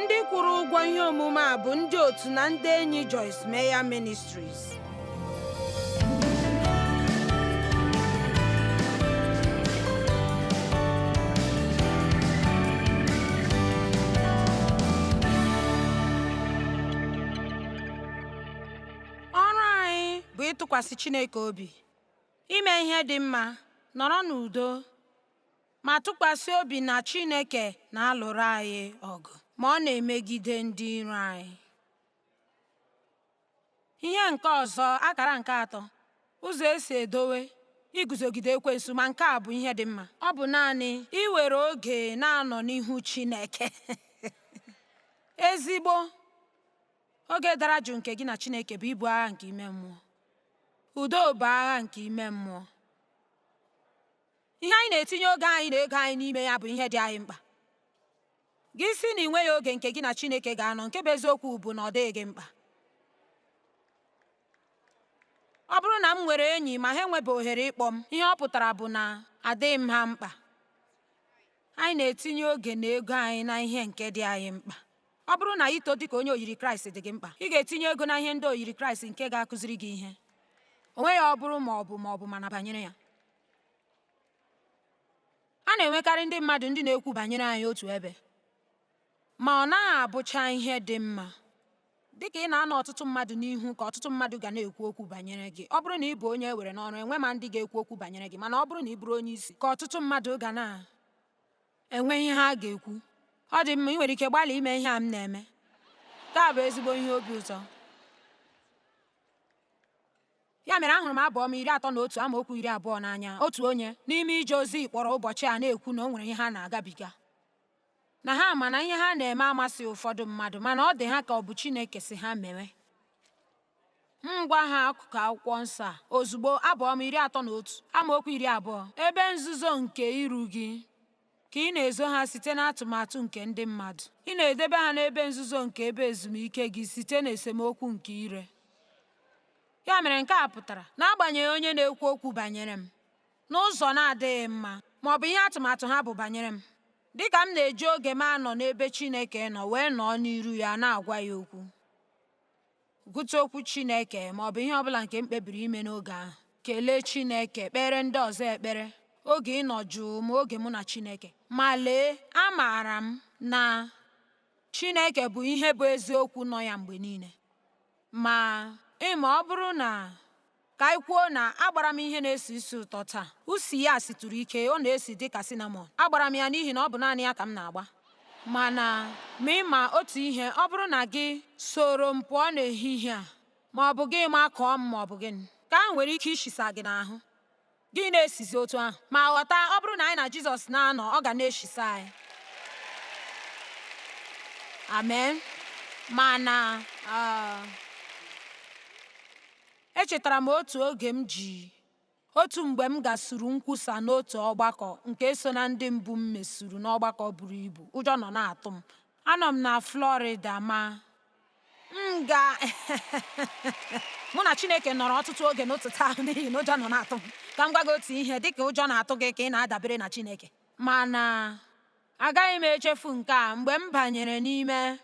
Ndị kwụrụ ụgwọ ihe omume a bụ ndị otu na ndị enyi Joyce Meyer Ministries. Ọrụ anyị bụ ịtụkwasị Chineke obi, ime ihe dị mma, nọrọ n'udo, ma tụkwasị obi na Chineke na-alụrụ anyị ọgụ ma ọ na-emegide ndị iro anyị. Ihe nke ọzọ, akara nke atọ, ụzọ esi edowe iguzogide ekwensu, ma nke a bụ ihe dị mma. Ọ bụ naanị iwere oge na-anọ n'ihu Chineke. Ezigbo oge dara jụụ nke gị na Chineke bụ ibu agha nke ime mmụọ. Udo bụ agha nke ime mmụọ. Ihe anyị na-etinye oge anyị na ego anyị n'ime ya bụ ihe dị anyị mkpa. Gị sị na ị nweghị oge nke gị na Chineke ga-anọ, nke bụ eziokwu bụ na ọ dịghị gị mkpa. Ọ bụrụ na m nwere enyi ma ha enwebe ohere ịkpọ m, ihe ọ pụtara bụ na adịghị m ha mkpa. Anyị na-etinye oge na ego anyị na ihe nke dị anyị mkpa. Ọ bụrụ na ito dị ka onye oyiri Kraịst dị gị mkpa, ị ga-etinye ego na ihe ndị oyiri Kraịst nke ga-akụziri gị ihe. O nweghị ọ bụrụ ma ọ bụ ma ọ bụ mana banyere ya. A na-enwekarị ndị mmadụ ndị na-ekwu banyere anyị otu ebe, ma ọ naghị abụcha ihe dị mma. Dị ka ị na-anọ ọtụtụ mmadụ n'ihu ka ọtụtụ mmadụ ga na-ekwu okwu banyere gị. Ọ bụrụ na ị bụ onye e were n'ọrụ, enwe ma ndị ga-ekwu okwu banyere gị, mana ọ bụrụ na ị bụrụ onye isi, ka ọtụtụ mmadụ ga na-enwe ihe ha ga-ekwu. Ọ dị mma, ị nwere ike gbalịa ime ihe a m na-eme. Nke a bụ ezigbo ihe obi ụtọ. Ya mere ahụrụ m Abụ Ọma 31 amaokwu 20 n'anya. Otu onye n'ime ije ozi kpọrọ ụbọchị a na-ekwu na o nwere ihe ha na-agabiga. Na ha ma na ihe ha na-eme amasịghị ụfọdụ mmadụ, mana ọ dị ha ka ọ bụ Chineke sị ha mewe. M gwa ha akụkụ akwụkwọ nsọ a ozugbo, Abụ Ọma 31 amaokwu 20, Ebe nzuzo nke iru gị ka ị na-ezo ha site n'atụmatụ nke ndị mmadụ. Ị na-edebe ha n'ebe nzuzo nke ebe ezumike gị site n'esemokwu nke ire. Ya mere nke a pụtara, n'agbanyeghị onye na-ekwu okwu banyere m n'ụzọ na-adịghị mma ma ọ bụ ihe atụmatụ ha bụ banyere m, dị ka m na-eji oge m anọ n'ebe Chineke nọ wee nọọ n'iru ya na-agwa ya okwu, gụta okwu Chineke ma ọ bụ ihe ọ bụla nke m kpebiri ime n'oge ahụ, kelee Chineke, kpere ndị ọzọ ekpere, oge ịnọ jụụ ma oge mụ na Chineke. Ma lee, amaara m na Chineke bụ ihe bụ eziokwu nọ ya mgbe niile. Ma ịma ọ bụrụ na ka anyị kwuo na agbara m ihe na-esi isi ụtọ taa, usi ya sitụrụ ike, ọ na-esi dị ka cinnamon. Agbara m ya n'ihi na ọ bụ naanị ya ka m na-agba. Mana ma ịma otu ihe, ọ bụrụ na gị soro m pụọ n'ehihie a, ma ọ bụ gị makụọ m ma ọ bụ gịnị, nke ahụ nwere ike ishisa gị n'ahụ. Gị na-esizi otu ahụ. Ma ghọta, ọ bụrụ na anyị na Jizọs na-anọ, ọ ga na-eshisa anyị. Amen. Mana echetara m otu oge m ji otu mgbe m gasuru nkwusa n'otu ọgbakọ nke so na ndị mbụ m mesuru n'ọgbakọ buru ibu. Ụjọ nọ na-atụ m. Anọ m na Florida ma m ga mụ na Chineke nọrọ ọtụtụ oge n'ụtụtụ ahụ n'ihi na ụjọ nọ na-atụ m. Ka m gwa gị otu ihe, dịka ụjọ na-atụ gị ka ị na-adabere na Chineke. Mana agaghị m echefu nke a, mgbe m banyere n'ime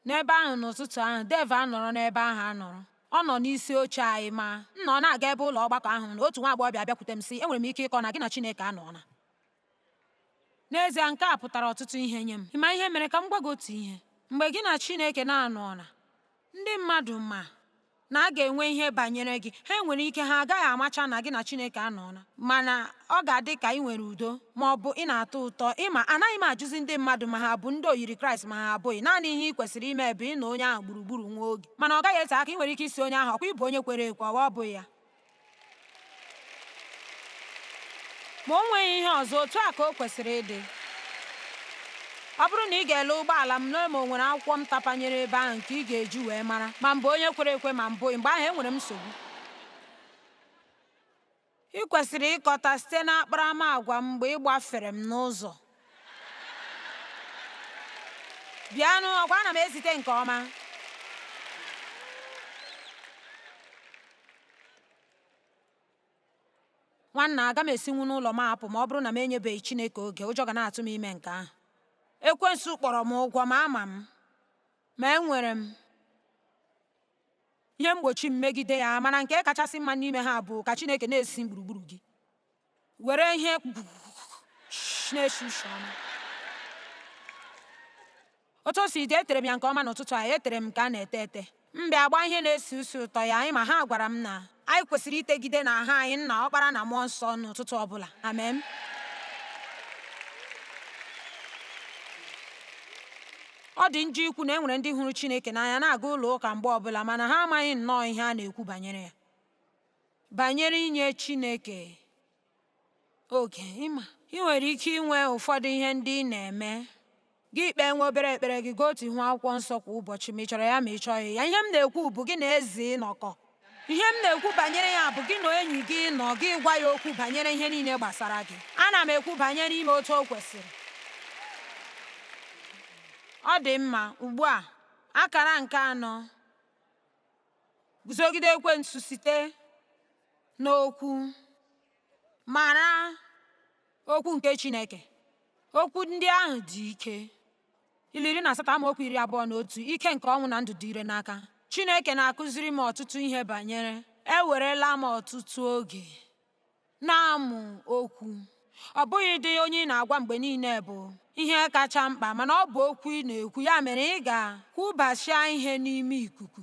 n'ebe ahụ n'ụtụtụ ahụ, Dave anọrọ n'ebe ahụ anọrọ. Ọ nọ n'isi oche anyị ma m nọ na-aga ebe ụlọ ọgbakọ ahụ na otu nwa agbọghọbịa abịakwute m sị, enwere m ike ịkọ na gị na Chineke anọọla. N'ezie, nke a pụtara ọtụtụ ihe nye m. Ị ma ihe mere? Ka m gwa gị otu ihe. Mgbe gị na Chineke na-anọọla, ndị mmadụ ma na a ga-enwe ihe banyere gị. Ha nwere ike ha agaghị amacha na gị na Chineke anọọla, mana ọ ga-adị ka ị nwere udo ma ọ bụ ị na-atọ ụtọ. Ị ma, anaghị m ajụzi ndị mmadụ ma ha bụ ndị oyiri Kraịst ma ha abụghị. Naanị ihe ị kwesịrị ime bụ ịnọ onye ahụ gburugburu nwa oge. Mana ọ gaghị ete aka, ị nwere ike ịsị onye ahụ, ọkwa ị bụ onye kwere ekwe, ọ bụghị ya. Ma o nweghị ihe ọzọ, otu a ka o kwesịrị ịdị. Ọ bụrụ na ị ga-ele ụgbọala m lee ma o nwere akwụkwọ m tapanyere ebe ahụ nke ị ga-eji wee mara ma m bụ onye kwere ekwe ma m bụghị, mgbe ahụ enwere m nsogbu. Ị kwesịrị ịkọta site n'akparamagwa m mgbe ị gbafere m n'ụzọ. Bịanụ, ọkwa ana m ezite nke ọma. Nwanna, aga m esinwu n'ụlọ m apụ ma ọ bụrụ na m enyebeghị Chineke oge, ụjọ ga na-atụ m ime nke ahụ. Ekwensu kpọrọ m ụgwọ ma ama m. Ma enwere m ihe mgbochi m megide ya, mana nke kachasị mma n'ime ha bụ ka Chineke na-esi gburugburu gị. Were ihe na-esi isi ọma. Otu o si dị, etere m ya nke ọma n'ụtụtụ a, etere m nke a na-ete ete. M bịa gbaa ihe na-esi isi ụtọ ya, anyị ma ha gwara m na anyị kwesịrị itegide n'ahụ anyị Nna, Ọkpara na Mmụọ Nsọ n'ụtụtụ ọbụla. Amen. Ọ dị njọ ikwu na e nwere ndị hụrụ Chineke n'anya na-aga ụlọ ụka mgbe ọbụla mana ha amaghị nnọọ ihe a na-ekwu banyere ya. Banyere inye Chineke oge, ịma, ị nwere ike inwe ụfọdụ ihe ndị ị na-eme. Gị kpee nwa obere ekpere gị, gụọ otu ihu akwụkwọ nsọ kwa ụbọchị ma ị chọrọ ya ma ị chọghị ya. Ihe m na-ekwu bụ gị na eze ịnọkọ. Ihe m na-ekwu banyere ya bụ gị na enyi gị nọ gị gwa ya okwu banyere ihe niile gbasara gị. Ana m ekwu banyere ime otu o kwesịrị. Ọ dị mma, ugbu a, akara nke anọ. Guzogide ekwensu site n'okwu. Mara okwu nke Chineke. Okwu ndị ahụ dị ike. Ilu 18 amaokwu 21, ike nke ọnwụ na ndụ dị ire n'aka. Chineke na-akụziri m ọtụtụ ihe banyere ewerela m ọtụtụ oge na-amụ okwu. Ọ bụghị dị onye ị na-agwa mgbe niile bụ ihe kacha mkpa, mana ọ bụ okwu ị na-ekwu, ya mere ị ga-kwubasịa ihe n'ime ikuku,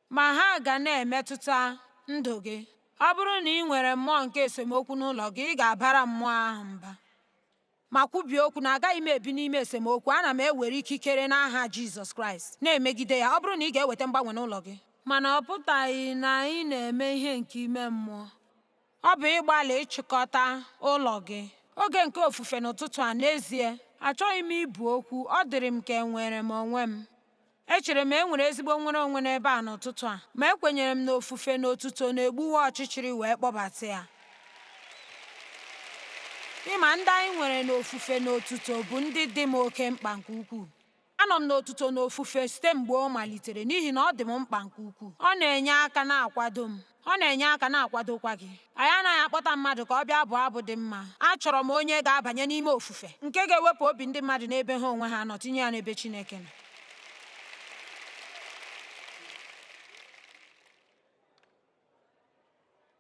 ma ha ga na-emetụta ndụ gị. Ọ bụrụ na ị nwere mmụọ nke esemokwu n'ụlọ gị, ị ga-abara mmụọ ahụ mba ma kwubie okwu na agaghị m ebi n'ime esemokwu. Ana m ewere ikikere n'aha Jizọs Kraịst na-emegide ya. Ọ bụrụ na ị ga-eweta mgbanwe n'ụlọ gị, mana ọ pụtaghị na ị na-eme ihe nke ime mmụọ. Ọ bụ ịgbalị ịchịkọta ụlọ gị. Oge nke ofufe n'ụtụtụ a, n'ezie, achọghị m ibu okwu. Ọ dịrị m ka enwere m onwe m. Echere m e nwere ezigbo nnwere onwe n'ebe a n'ụtụtụ a, ma ekwenyere m na ofufe na otuto na-egbuwa ọchịchịrị wee kpọbata ya. Ịma ndị anyị nwere n'ofufe na otuto bụ ndị dị m oke mkpa nke ukwuu. Anọ m n'otuto na ofufe site mgbe ọ malitere n'ihi na ọ dị m mkpa nke ukwuu. Ọ na-enye aka na-akwado m. Ọ na-enye aka na-akwadokwa gị. Anyị anaghị akpọta mmadụ ka ọ bịa bụọ abụ dị mma. Achọrọ m onye ga-abanye n'ime ofufe nke ga-ewepụ obi ndị mmadụ n'ebe ha onwe ha nọ tinye ya n'ebe Chineke nọ.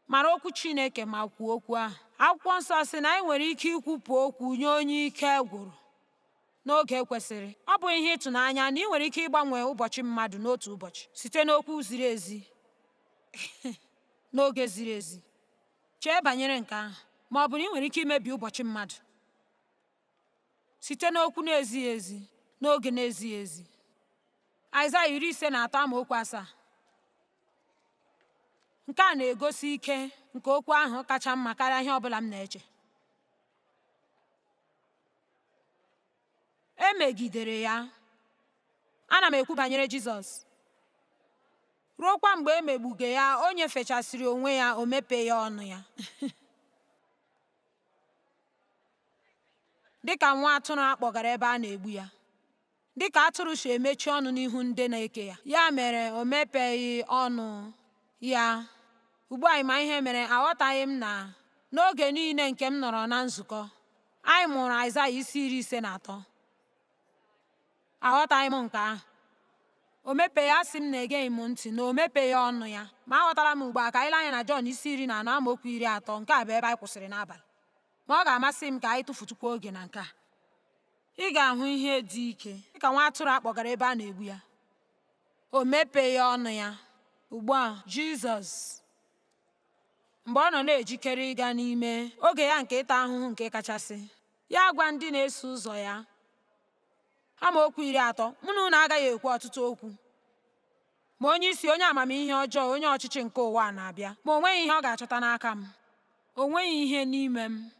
Mara okwu Chineke ma kwuo okwu ahụ. Akwụkwọ nsọ sị na anyị nwere ike ikwupụ okwu nye onye ike gwụrụ n'oge kwesịrị. Ọ bụ ihe ịtụnanya na ị nwere ike ịgbanwe ụbọchị mmadụ n'otu ụbọchị site n'okwu ziri ezi n'oge ziri ezi. Chee banyere nke ahụ. Ma ọ bụ na ị nwere ike imebi ụbọchị mmadụ site n'okwu na-ezighị ezi n'oge na-ezighị ezi. Aịzaya 53 amaokwu 7. Nke a na-egosi ike nke okwu ahụ kacha mma karịa ihe ọ bụla m na-eche. E megidere ya. Ana m ekwu banyere Jizọs. Ruokwa mgbe e megbuge ya, o nyefechasịrị onwe ya, o mepeghị ọnụ ya. Dị ka nwa atụrụ a kpọgara ebe a na-egbu ya. Dị ka atụrụ si emechi ọnụ n'ihu ndị na-eke ya. Ya mere o mepeghị ọnụ ya. Ugbu a ị ma ihe mere? Aghọtaghị m na n'oge niile nke m nọrọ na nzukọ, anyị mụrụ Aịzaya isi 53. Aghọtaghị m nke ahụ. O mepeghị, asị m na egeghị m ntị, na o mepeghị ọnụ ya. Ma aghọtala m ugbu a ka anyị lee anya na Jọn isi 14 amaokwu 30. Nke a bụ ebe anyị kwụsịrị n'abalị. Ma ọ ga-amasị m ka anyị tụfutukwa oge na nke a. Ị ga-ahụ ihe dị ike. Dị ka nwa atụrụ a kpọgara ebe a na-egbu ya. O mepeghị ọnụ ya. Ugbu a, Jizọs, mgbe ọ nọ na-ejikere ịga n'ime oge ya nke ịta ahụhụ nke kachasị, ya agwa ndị na-eso ụzọ ya, amaokwu 30, mụ na unu agaghị ekwu ọtụtụ okwu. Ma onye isi, onye amamihe ọjọọ, onye ọchịchị nke ụwa na-abịa, ma o nweghị ihe ọ ga-achọta n'aka m. O nweghị ihe n'ime m.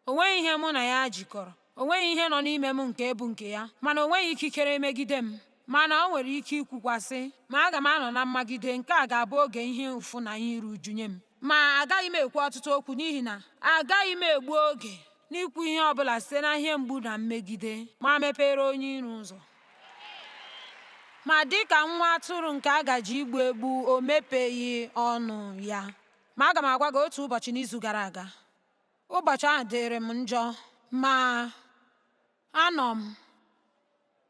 O nweghị ihe mụ na ya jikọrọ. O nweghị ihe nọ n'ime m nke bụ nke ya. Mana o nweghị ikikere megide m. Mana o nwere ike ikwukwasị, ma aga m anọ na mmagide, nke a ga-abụ oge ihe ụfụ na ihe iru uju nye m. Ma agaghị m ekwu ọtụtụ okwu n'ihi na agaghị m egbu oge n'ikwu ihe ọ bụla site na ihe mgbu na mmegide ma mepere onye iro ụzọ. Ma dị ka nwa atụrụ nke a gaje igbu egbu, o mepeghị ọnụ ya. Ma aga m agwa gị otu ụbọchị n'izu gara aga. Ụbọchị ahụ dịrị m njọ, ma anọ m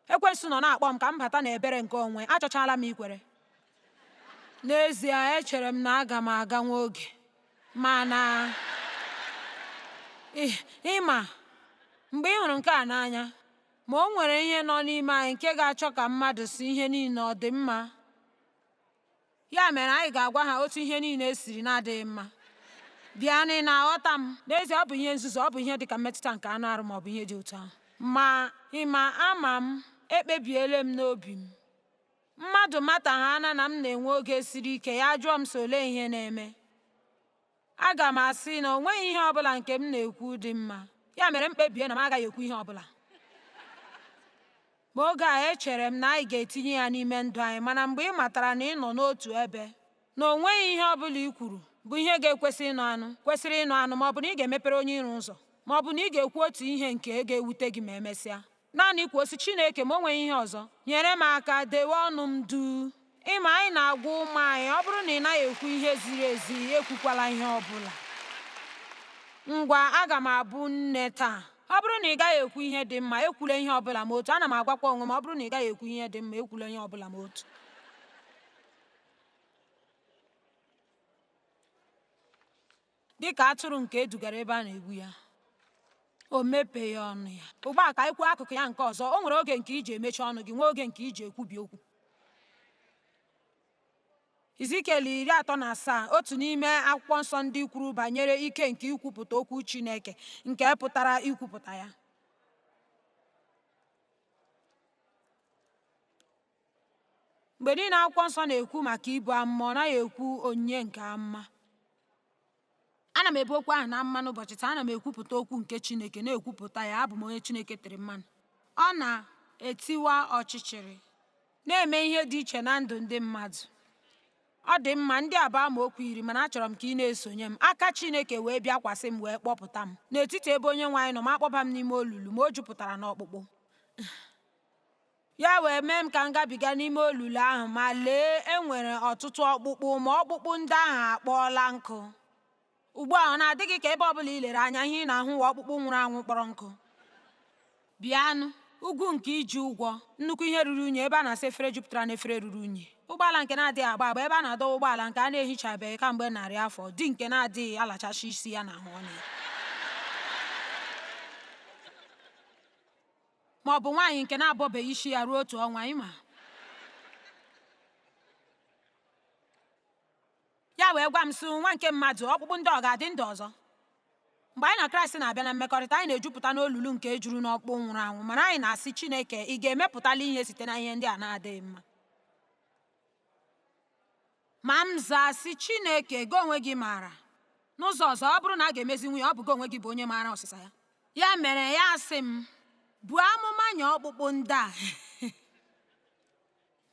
Ekwensu nọ na-akpọ m ka m bata n'ebere nke onwe. Achọchala m ikwere. N'ezie, echere m na aga m aga nwa oge. Mana ịma, mgbe ị hụrụ nke a n'anya, ma o nwere ihe nọ n'ime anyị nke ga-achọ ka mmadụ sị ihe niile ọ dị mma. Ya mere anyị ga-agwa ha otu ihe niile siri na-adịghị mma. Bịa na ị na-aghọta m. N'ezie, ọ bụ ihe nzuzo, ọ bụ ihe dị ka mmetụta nke anụ arụ ma ọ bụ ihe dị otu ahụ. Ma ịma ama m, ekpebiela m n'obi m. Mmadụ mataghana na m na-enwe oge siri ike ya jụọ m sị olee ihe na-eme. Aga m asị na o nweghị ihe ọ bụla nke m na-ekwu dị mma. Ya mere m kpebie na m agaghị ekwu ihe ọ bụla. Ma oge a echere m na anyị ga-etinye ya n'ime ndụ anyị mana mgbe ị matara na ị nọ n'otu ebe na o nweghị ihe ọ bụla i kwuru bụ ihe ga-ekwesị ịnụ anụ kwesịrị ịnụ anụ ma ọ bụ na ị ga-emepere onye iro ụzọ ma ọ bụ na ị ga-ekwu otu ihe nke ga-ewute gị ma emesịa. Naanị kwuo sị Chineke ma o nweghị ihe ọzọ nyere m aka dewe ọnụ m duu. Ịma anyị na-agwa ụmụ anyị ọ bụrụ na ị naghị ekwu ihe ziri ezi ekwukwala ihe ọ bụla. Ngwa aga m abụ nne taa. Ọ bụrụ na ị gaghị ekwu ihe dị mma ekwula ihe ọ bụla ma otu. Ana m agwakwa onwe m ọ bụrụ na ị gaghị ekwu ihe dị mma ekwula ihe ọ bụla ma otu. Dị ka atụrụ nke e dugara ebe a na-egbu ya, o mepeghị ọnụ ya. Ugbu a ka anyị kwuo akụkụ ya nke ọzọ. O nwere oge nke iji emechi ọnụ gị, nwee oge nke iji ekwubi okwu. Izikiel 37, otu n'ime akwụkwọ nsọ ndị kwuru banyere ike nke ikwupụta okwu Chineke nke pụtara ikwupụta ya. Mgbe niile akwụkwọ nsọ na-ekwu maka ibu amụma, ọ naghị ekwu onyinye nke amụma. Ana m ebu okwu ahụ na amụma n'ụbọchị taa. Ana m ekwupụta okwu nke Chineke, na-ekwupụta ya. Abụ m onye Chineke tere mmanụ. Ọ na-etiwa ọchịchịrị, na-eme ihe dị iche na ndụ ndị mmadụ. Ọ dị mma, ndị a bụ amaokwu 10, mana achọrọ m ka ị na-esonye m. Aka Chineke wee bịakwasị m wee kpọpụta m n'etiti ebe onye nwe anyị nọ ma akpọba m n'ime olulu ma o jupụtara n'ọkpụkpụ. Ya wee mee m ka m gabiga n'ime olulu ahụ, ma lee, e nwere ọtụtụ ọkpụkpụ, ma ọkpụkpụ ndị ahụ akpọọla nkụ. Ugbu a, ọ na-adị gị ka ebe ọ bụla i lere anya, ihe ị na-ahụ wụ ọkpụkpụ nwụrụ anwụ kpọrọ nkụ. Bịanụ, ugwu nke iji ụgwọ, nnukwu ihe ruru unyi, ebe a na-asa efere jupụtara n'efere ruru unyi. Ụgbọala nke na-adịghị agba agba, ebe a na-adọwa ụgbọala nke a na-ehichabeghị kamgbe narị afọ, di nke na-adịghị alachachi isi ya na ahụ ọnụ ya. Ma ọ bụ nwaanyị nke na-abọbeghị isi ya ruo otu ọnwa, ịma. Ya wee gwa m sị, nwa nke mmadụ, ọkpụkpụ ndị ọ ga-adị ndụ ọzọ? Mgbe anyị na Kraịst na-abịa na mmekọrịta, anyị na-ejupụta n'olulu nke juru n'ọkpụkpụ nwụrụ anwụ, mana anyị na-asị Chineke, ị ga-emepụtali ihe site na ihe ndị a na-adịghị mma? Ma m zaa sị, Chineke, gị onwe gị maara. N'ụzọ ọzọ, ọ bụrụ na a ga-emezi nwunye, ọ bụ gị onwe gị bụ onye maara ọsịsa ya. Ya mere ya sị m, buo amụma nye ọkpụkpụ ndị a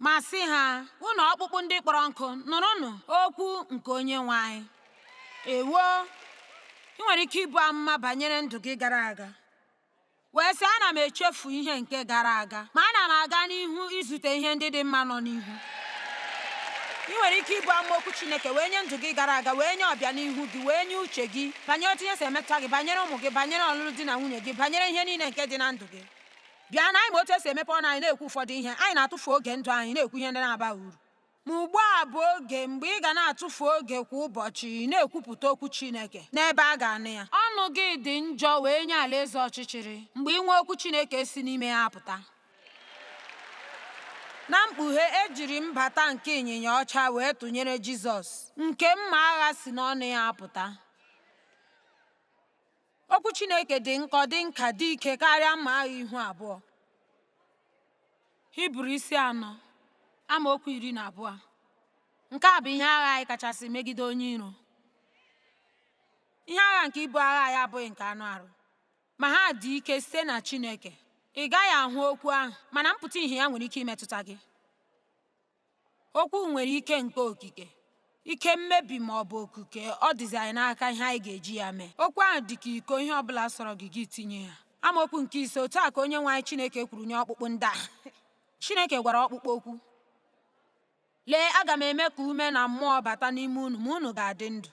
ma sị ha, unu ọkpụkpụ ndị kpọrọ nkụ, nụrụnụ okwu nke onye nwe anyị. Ewo, ị nwere ike ibu amụma banyere ndụ gị gara aga wee sị, ana m echefu ihe nke gara aga, ma ana m aga n'ihu izute ihe ndị dị mma nọ n'ihu. Ị nwere ike ibu amụma okwu Chineke wee nye ndụ gị gara aga, wee nye ọbịanihu gị, wee nye uche gị banyere otu ihe si emetụta gị, banyere ụmụ gị, banyere ọlụlụ di na nwunye gị, banyere ihe niile nke dị na ndụ gị. Bịa na anyị ma otu esi emepe ọnụ anyị na-ekwu ụfọdụ ihe, anyị na-atụfu oge ndụ anyị na-ekwu ihe ndị na-abaghị uru. Ma ugbu a bụ oge mgbe ị ga na-atụfu oge kwa ụbọchị na-ekwupụta okwu Chineke n'ebe a ga-anụ ya. Ọnụ gị dị njọ wee nye alaeze ọchịchịrị mgbe ị nwee okwu Chineke si n'ime ya apụta. Na mkpughe, e jiri mbata nke ịnyịnya ọcha wee tụnyere Jizọs, nke mma agha si n'ọnụ ya apụta. Okwu Chineke dị nkọ, dị nka, dị ike karịa mma agha ihu abụọ. Hibru isi 4, amaokwu 12. Nke a bụ ihe agha anyị kachasị megide onye iro. Ihe agha nke ibu agha anyị abụghị nke anụ arụ, ma ha dị ike site na Chineke. Ị gaghị ahụ okwu ahụ, mana mpụta ìhè ya nwere ike imetụta gị. Okwu nwere ike nke okike, ike mmebi ma ọ bụ okuke, ọ dịzi anyị n'aka ihe anyị ga-eji ya mee. Okwu ahụ dị ka iko, ihe ọ bụla sọrọ gị gị tinye ya. Amaokwu nke 5, otu a ka onye nwe anyị Chineke kwuru nye ọkpụkpụ ndị a. Chineke gwara ọkpụkpụ okwu. Lee, aga m eme ka ume na mmụọ bata n'ime unu, ma unu ga-adị ndụ.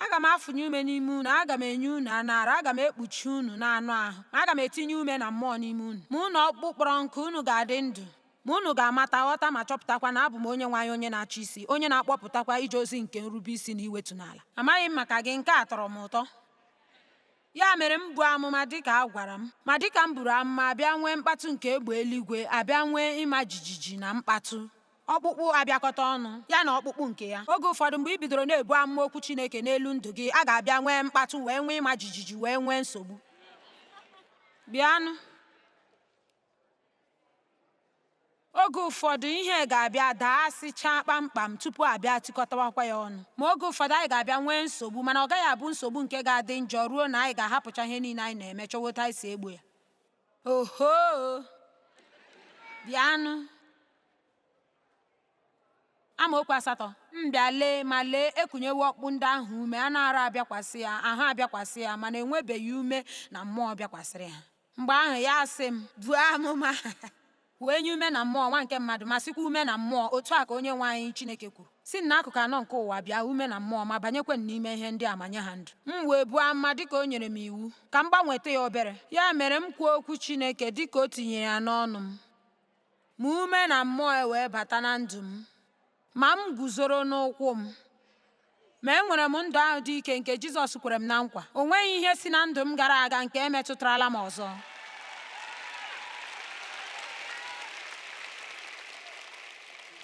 Aga m afụnye ume n'ime unu, aga m enye unu anụ arụ, aga m ekpuchi unu n'anụ ahụ, ma aga m etinye ume na mmụọ n'ime unu. Ma unu ọkpụkpụ kpọrọ nkụ, unu ga-adị ndụ. Ma unu ga-amata, ghọta ma chọpụtakwa na abụ m Onyenwe anyị onye na-achị isi, onye na-akpọpụtakwa ije ozi nke nrube isi na iwetu n'ala. Amaghị m maka gị, nke a tọrọ m ụtọ. Ya mere m buo amụma dịka a gwara m. Ma dịka m buru amụma, abịa nwee mkpatụ nke egbe eluigwe, abịa nwee ịma jijiji na mkpatụ. Ọkpụkpụ abịakọta ọnụ, ya na ọkpụkpụ nke ya. Oge ụfọdụ mgbe ị bidoro na-ebu amụma okwu Chineke n'elu ndụ gị, a ga-abịa nwee mkpatụ, wee nwee ịma jijiji, wee nwee nsogbu. Bịanụ. Oge ụfọdụ ihe ga-abịa daasịchaa kpamkpam tupu a bịa tikọtawakwa ya ọnụ. Ma oge ụfọdụ anyị ga-abịa nwee nsogbu, mana ọ gaghị abụ nsogbu nke ga-adị njọ ruo na anyị ga-ahapụcha ihe niile anyị na-eme chọwa otu anyị si egbo ya. Ohoo! Bịanụ. Amaokwu asatọ. M bịa lee, ma lee, ekunyewo ọkpụkpụ ndị ahụ ume, anụ arụ abịakwasị ya, ahụ abịakwasị ya, mana enwebeghị ume na mmụọ bịakwasịrị ha. Mgbe ahụ ya asị m, buo amụma wee nye ume na mmụọ nwa nke mmadụ, ma sịkwa ume na mmụọ, otu a ka Onyenwe anyị Chineke kwuru, si n'akụkụ anọ nke ụwa bịa ume na mmụọ, ma banyekwe n'ime ihe ndị a ma nye ha ndụ. M wee buo amụma dịka o nyere m iwu, ka m gbanweta ya obere. Ya mere m kwuo okwu Chineke dịka o tinyere ya n'ọnụ m, ma ume na mmụọ ewee bata na ndụ m, ma m guzoro n'ụkwụ m. Ma enwere m ndụ ahụ dị ike nke Jizọs kwere m na nkwa. O nweghị ihe si na ndụ m gara aga nke emetụtarala m ọzọ.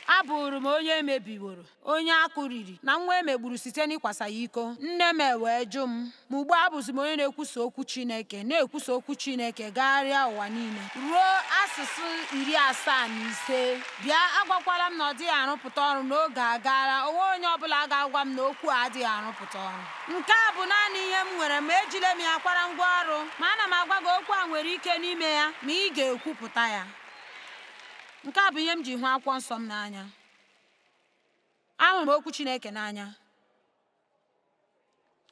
Abụrụ m onye emebiworo, onye a kụriri, na nwa emegburu site n'ịkwasa ya iko. Nne m ewee jụ m. Ma ugbu a abụzi m onye na-ekwusa okwu Chineke, na-ekwusa okwu Chineke gagharịa ụwa niile ruo asụsụ 75. Bịa, agwakwala m na ọ dịghị arụpụta ọrụ n'oge agaala. O nweghị onye ọbụla ga-agwa m na okwu a adịghị arụpụta ọrụ. Nke a bụ naanị ihe m nwere, ma ejila m ya kwara ngwa ọrụ. Ma ana m agwa gị, okwu a nwere ike n'ime ya, ma ị ga-ekwupụta ya. Nke a bụ ihe m ji hụ akwụkwọ nsọ m n'anya. Ahụrụ m okwu Chineke n'anya.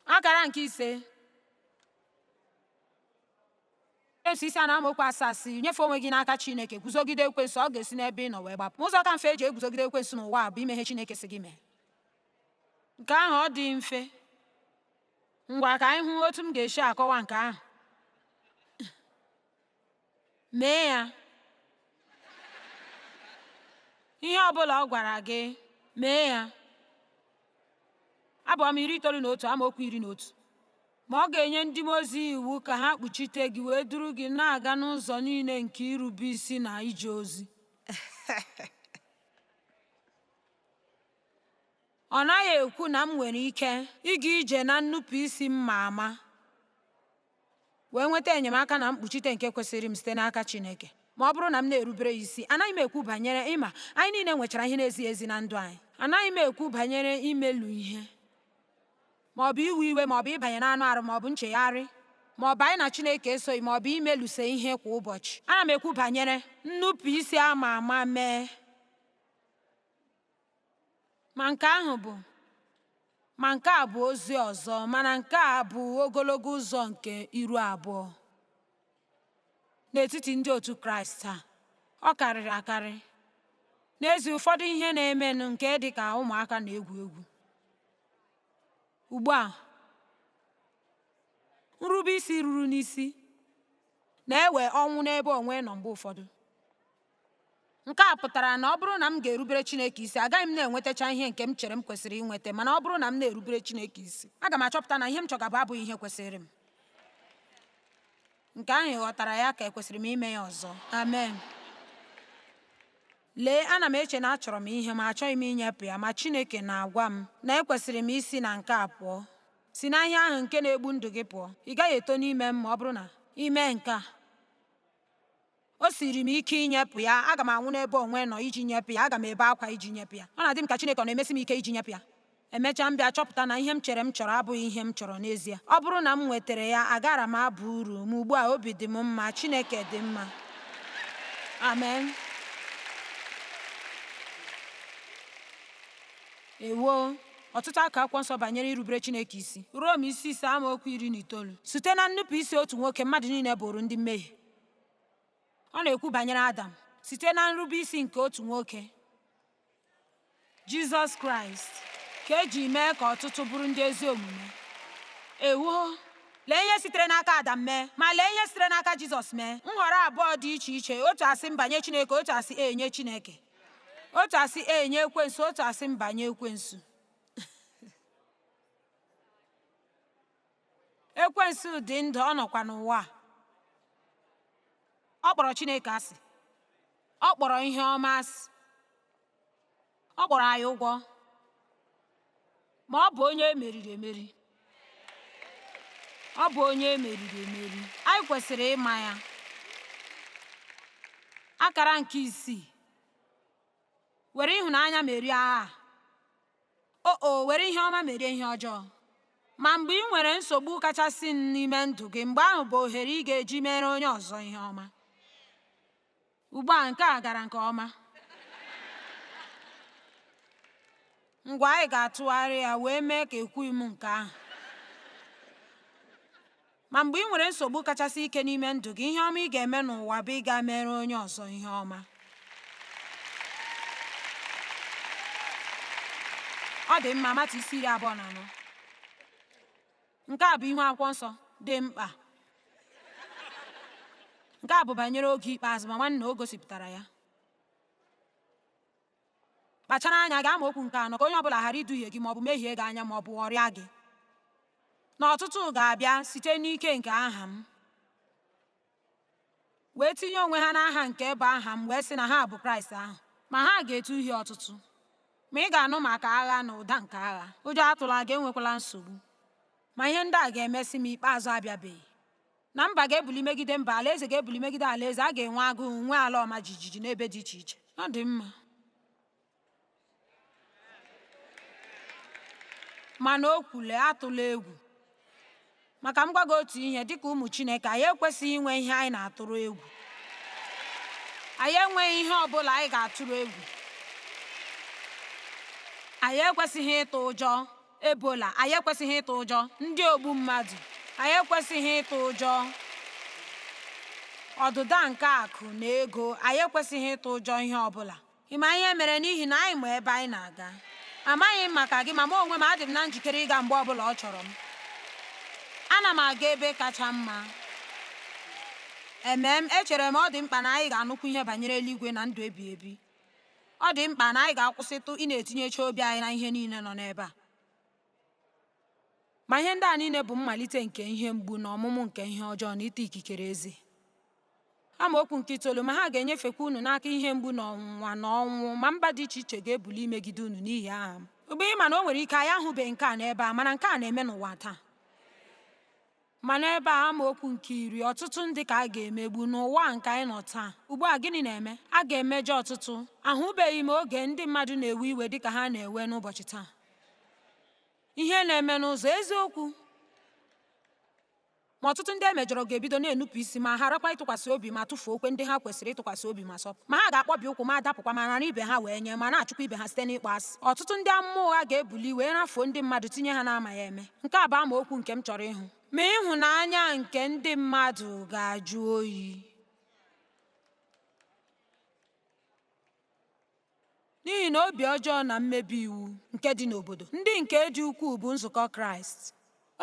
Akara nke ise. Jems isi anọ amaokwu asaa sị, nyefee onwe gị n'aka Chineke, guzogide ekwensu, ọ ga-esi n'ebe ị nọ wee gbapụ. Ma ụzọ ka mfe eji eguzogide ekwensu n'ụwa a bụ ime ihe Chineke sị gị mee. Nke ahụ ọ dị mfe? Ngwa ka anyị hụ otu m ga-esi akọwa nke ahụ. Mee ya. Ihe ọ bụla ọ gwara gị, mee ya. Abụ ọma 91 amaokwu 11. Ma ọ ga-enye ndị mmụọ ozi iwu ka ha kpuchite gị wee duru gị na-aga n'ụzọ niile nke irube isi na ije ozi. Ọ naghị ekwu na m nwere ike ịga ije na nnupụ isi m ma ama wee nweta enyemaka na mkpuchite nke kwesịrị m site n'aka Chineke ma ọ bụrụ na m na-erubere ya isi. Anaghị m ekwu banyere ịma anyị niile nwechara ihe na-ezighị ezi na ndụ anyị. Anaghị m ekwu banyere imelu ihe ma ọ bụ iwe iwe ma ọ bụ ịbanye n'anụ arụ ma ọ bụ nchegharị ma ọ bụ anyị na Chineke esoghị ma ọ bụ imeluse ihe kwa ụbọchị. Ana m ekwu banyere nnupụ isi ama ama mee. Ma nke ahụ bụ ma nke a bụ ozi ọzọ, mana nke a bụ ogologo ụzọ nke iru abụọ n'etiti ndị otu Kraịst taa. Ọ karịrị akarị. N'ezie, ụfọdụ ihe na-emenụ nke dị ka ụmụaka na-egwu egwu. Ugbu a, nrube isi ruru n'isi na-ewe ọnwụ n'ebe onwe nọ mgbe ụfọdụ. Nke a pụtara na ọ bụrụ na m ga-erubere Chineke isi, agaghị m na-enwetacha ihe nke m chere m kwesịrị inweta, mana ọ bụrụ na m na-erubere Chineke isi, aga m achọpụta na ihe m chọgabụ abụghị ihe kwesịrị m. Nke ahụ ị ghọtara ya ka ekwesịrị m ime ya ọzọ. Amen. Lee, ana m eche na achọrọ m ihe ma achọghị m inyepụ ya, ma Chineke na-agwa m na ekwesịrị m isi na nke a pụọ. Si na ihe ahụ nke na-egbu ndụ gị pụọ. Ị gaghị eto n'ime m ma ọ bụrụ na ị mee nke a. O siri m ike inyepụ ya. Aga m anwụ n'ebe onwe nọ iji nyepụ ya. Aga m ebe akwa iji nyepụ ya. Ọ na-adị m ka Chineke ọ na-emesi m ike iji nyepụ ya. Emechaa m bịa chọpụta na ihe m chere m chọrọ abụghị ihe m chọrọ n'ezie. Ọ bụrụ na m nwetara ya, agara m aba uru. Ma ugbu a obi dị m mma. Chineke dị mma. Amen. Ewo! Ọtụtụ akụkụ akwụkwọ nsọ banyere irubere Chineke isi. Rom isi ise amaokwu 19. Site na nnupụ isi otu nwoke, mmadụ niile bụrụ ndị mmehie. Ọ na-ekwu banyere Adam. Site na nrube isi nke otu nwoke, Jizọs Kraịst, Ka eji mee ka ọtụtụ bụrụ ndị ezi omume. Ewo! Lee ihe sitere n'aka Adam mee, ma lee ihe sitere n'aka Jizọs mee. Nhọrọ abụọ dị iche iche, otu asị mba nye Chineke, otu asị ee nye Chineke. Otu asị ee nye ekwensu, otu asị mba nye ekwensu. Ekwensu dị ndụ, ọ nọkwa n'ụwa a. Ọ kpọrọ Chineke asị. Ọ kpọrọ ihe ọma asị. Ọ kpọrọ anyị ụgwọ. Ma ọ bụ onye emeriri emeri. Ọ bụ onye emeriri emeri. Anyị kwesịrị ịma ya. Akara nke isii. Were ịhụnanya merie agha a. O were ihe ọma merie ihe ọjọọ. Ma mgbe ị nwere nsogbu kachasị n'ime ndụ gị, mgbe ahụ bụ ohere ị ga-eji mere onye ọzọ ihe ọma. Ugbu a nke a gara nke ọma. Ngwa anyị ga-atụgharị ya wee mee ka ekwughị m nke ahụ. Ma mgbe ị nwere nsogbu kachasị ike n'ime ndụ gị, ihe ọma ị ga-eme n'ụwa bụ ịga mere onye ọzọ ihe ọma. Ọ dị mma, Mata isi 24. Nke a bụ ihu akwụkwọ nsọ dị mkpa. Nke a bụ banyere oge ikpeazụ, ma nwanne o gosipụtara ya. Kpachara anya gị amaokwu nke anọ ka onye ọbụla ghara iduhie gị maọbụ mehie gị anya maọbụ ghọrịa gị. Na ọtụtụ ga-abịa site n'ike nke aha m wee tinye onwe ha n'aha nke bụ aha m wee sị na ha bụ Kraịst ahụ, ma ha ga-eduhie ọtụtụ. Ma ị ga-anụ maka agha na ụda nke agha. Ụjọ atụla gị, enwekwala nsogbu. Ma ihe ndị a ga-emesị ma ikpeazụ abịabeghị. Na mba ga-ebuli megide mba, alaeze ga-ebuli megide alaeze, a ga-enwe agụụ, nwee ala ọma jijiji n'ebe dị iche iche. Ọ dị mma. Mana o kwule, atụla egwu. Maka m gwa gị otu ihe, dịka ụmụ Chineke, anyị ekwesịghị inwe ihe anyị na-atụrụ egwu. Anyị enweghị ihe ọ bụla anyị ga-atụrụ egwu. Anyị ekwesịghị ịtụ ụjọ Ebola, anyị ekwesịghị ịtụ ụjọ ndị ogbu mmadụ, anyị ekwesịghị ịtụ ụjọ ọdịda nke akụ na ego, anyị ekwesịghị ịtụ ụjọ ihe ọ bụla. Ị ma ihe mere? N'ihi na anyị ma ebe anyị na-aga. Amaghị m maka gị, ma mụ onwe m adị m na njikere ịga mgbe ọbụla ọ chọrọ m. Ana m aga ebe kacha mma. Emem, echere m ọ dị mkpa na anyị ga-anụkwu ihe banyere eluigwe na ndụ ebighị ebi. Ọ dị mkpa na anyị ga-akwụsịtụ ị na-etinyecha obi anyị na ihe niile nọ n'ebe a. Ma ihe ndị a niile bụ mmalite nke ihe mgbu na ọmụmụ nke ihe ọjọọ na ịta ikikere eze. Amaokwu nke itoolu, ma ha ga-enyefekwa unu n'aka ihe mgbu na ọnwụnwa na ọnwụ, ma mba dị iche iche ga-ebuli imegide unu n'ihi aha m. Ugbu ị ma na o nwere ike anyị ahụbeghị nke a n'ebe a, mana nke a na-eme n'ụwa taa. Ma n'ebe a, amaokwu nke iri, ọtụtụ ndị ka a ga-emegbu n'ụwa nke anyị nọ taa. Ugbu a, gịnị na-eme? A ga-emejọ ọtụtụ. Ahụbeghị m oge ndị mmadụ na-ewe iwe dịka ha na-ewe n'ụbọchị taa. Ihe na-eme n'ụzọ eziokwu. Ma ọtụtụ ndị e mejọrọ ga-ebido na-enupụ isi ma gharakwa ịtụkwasị obi ma tụfuo okwe ndị ha kwesịrị ịtụkwasị obi ma sọpụ. Ma ha ga-akpọbi ụkwụ ma dapụkwa ma nara ibe ha wee nye ma na-achụkwa ibe ha site n'ịkpọ asị. Ọtụtụ ndị amụma ụgha ga-ebuli wee rafuo ndị mmadụ tinye ha n'amaghị eme. Nke a bụ amaokwu nke m chọrọ ịhụ. Ma ịhụnanya nke ndị mmadụ ga-ajụ oyi. N'ihi na obi ọjọọ na mmebi iwu nke dị n'obodo ndị nke dị ukwuu bụ nzukọ Kraịst.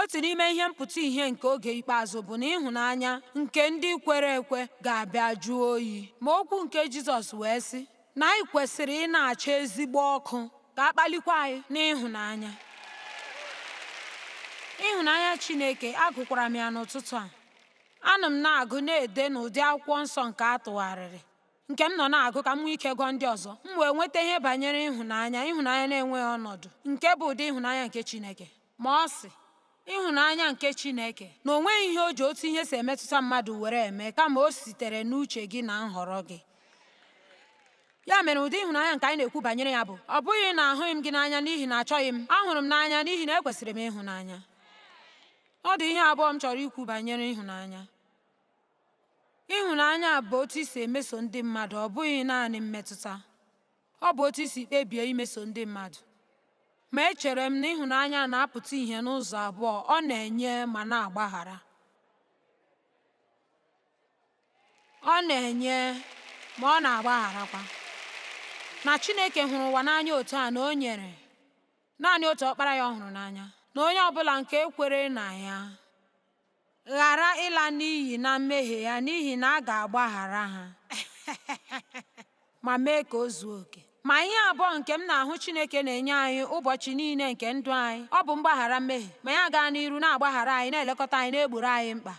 Otu n'ime ihe mpụta ìhè nke oge ikpeazụ bụ na ịhụnanya nke ndị kwere ekwe ga-abịa jụọ oyi. Ma okwu nke Jizọs wee sị na anyị kwesịrị ị na-acha ezigbo ọkụ ka a kpalikwa anyị n'ịhụnanya. Ịhụnanya Chineke, agụkwara m ya n'ụtụtụ a. Anọ m na-agụ na-ede n'ụdị akwụkwọ nsọ nke a tụgharịrị, nke m nọ na-agụ ka m nwee ike gụọ ndị ọzọ. M wee nweta ihe banyere ịhụnanya, ịhụnanya na-enweghị ọnọdụ, nke bụ ụdị ịhụnanya nke Chineke. Ma ọ sị, ịhụnanya nke Chineke, na o nweghị ihe o ji otu ihe si emetụta mmadụ were eme, kama o sitere n'uche gị na nhọrọ gị. Ya mere ụdị ịhụnanya nke anyị na-ekwu banyere ya bụ, ọ bụghị na ahụghị m gị n'anya n'ihi na achọghị m, ahụrụ m n'anya n'ihi na ekwesịrị m ịhụnanya. Ọ dị ihe abụọ m chọrọ ikwu banyere ịhụnanya. Ịhụnanya bụ otu i si emeso ndị mmadụ, ọ bụghị naanị mmetụta. Ọ bụ otu i si kpebie imeso ndị mmadụ. Ma echere m na ịhụnanya na-apụta ìhè n'ụzọ abụọ, ọ na-enye ma na-agbaghara. Ọ na-enye ma ọ na-agbagharakwa. Na Chineke hụrụ ụwa n'anya otu a na o nyere Naanị otu ọkpara ya ọ hụrụ n'anya, na onye ọbụla nke kwere na ya ghara ịla n'iyi na mmehie ya, n'ihi na a ga-agbaghara ha ma mee ka o zuo oke. Ma ihe abụọ nke m na-ahụ Chineke na-enye anyị ụbọchị niile nke ndụ anyị, ọ bụ mgbaghara mmehie, ma ya gaa n'iru na-agbaghara anyị, na-elekọta anyị, na-egboro anyị mkpa.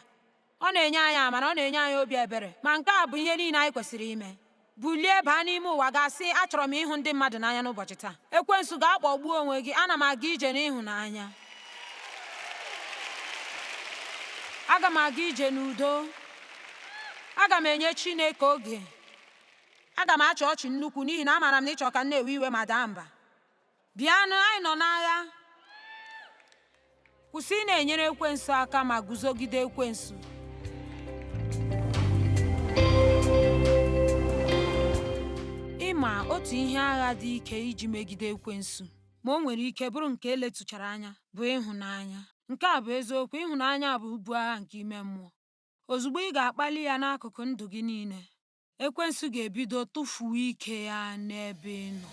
Ọ na-enye anyị amara, ọ na-enye anyị obi ebere. Ma nke a bụ ihe niile anyị kwesịrị ime. Bulie baa n'ime ụwa ga-asị, achọrọ m ịhụ ndị mmadụ n'anya n'ụbọchị taa. Ekwensu ga-akpọgbuo onwe gị, ana m aga ije n'ịhụnanya. Aga m aga ije n'udo. Aga m enye Chineke oge. Aga m achị ọchị nnukwu n'ihi na amaara m na ịchọ ka m na-ewe iwe ma daa mba. Bịanụ, anyị nọ n'agha. Kwụsị ị na-enyere ekwensu aka ma guzogide ekwensu. Ịma otu ihe agha dị ike iji megide ekwensu, ma o nwere ike bụrụ nke eletụchara anya, bụ ịhụnanya. Nke a bụ eziokwu, ịhụnanya bụ ibu agha nke ime mmụọ. Ozugbo ị ga-akpali ya n'akụkụ ndụ gị niile, ekwensu ga-ebido tụfuo ike ya n'ebe ị nọ.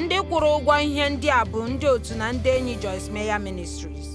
Ndị kwụrụ ụgwọ ihe ndị a bụ ndị otu na ndị enyi Joyce Meyer Ministries.